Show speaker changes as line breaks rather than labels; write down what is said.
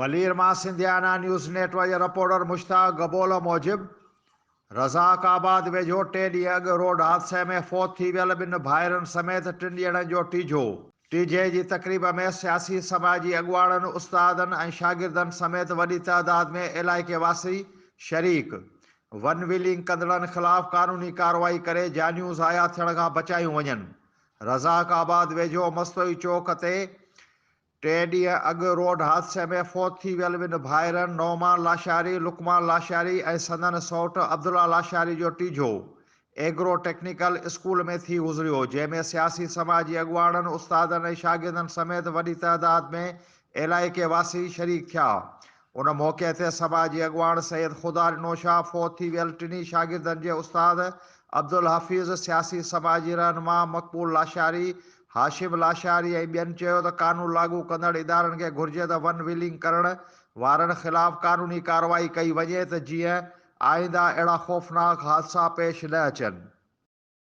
ملير مان Sindhiana news net work جي reporter Mushtaq Gabol موجب، رزاق آباد ويجهو ٽي ڏينهن اڳ روڊ حادثي ۾ فوت ٿي ويل ٻن ڀائرن سميت ٽن ڄڻن جو ٽيجهو. ٽيجهي جي تقريب ۾ سياسي سماجي اڳواڻن، استادن ۽ شاگردن سميت وڏي تعداد ۾ علائقي واسي شريڪ. ون ويلنگ ڪندڙن خلاف قانوني ڪارروائي ڪري جانيون ضايع ٿيڻ کان بچايون وڃن. رزاق آباد ويجهو مستوئي چوڪ تي ٽي ڏينهن اڳ روڊ حادثي ۾ فوت ٿي ويل ٻن ڀائرن نعمان لاشاري، لقمان لاشاري ۽ سندن سئوٽ عبدالله لاشاري جو ٽيجهو ايگرو ٽيڪنيڪل اسڪول ۾ ٿي گذريو، جنهن ۾ سياسي سماجي اڳواڻن، استادن ۽ شاگردن سميت وڏي تعداد ۾ علائقي واسي شريڪ ٿيا. ان موقعي تي سماجي اڳواڻ سيد خدا ڏنو شاهه، فوت ٿي ويل ٽنهي شاگردن جي استاد عبدالحفيظ، سياسي سماجي رهنما مقبول لاشاري، هاشم لاشاري ۽ ٻين چيو ته قانون لاڳو ڪندڙ ادارن کي گهرجي ته ون ويلنگ ڪرڻ وارن خلاف قانوني ڪارروائي ڪئي وڃي ته جيئن آئنده اهڙا خوفناڪ حادثا پيش نه اچن.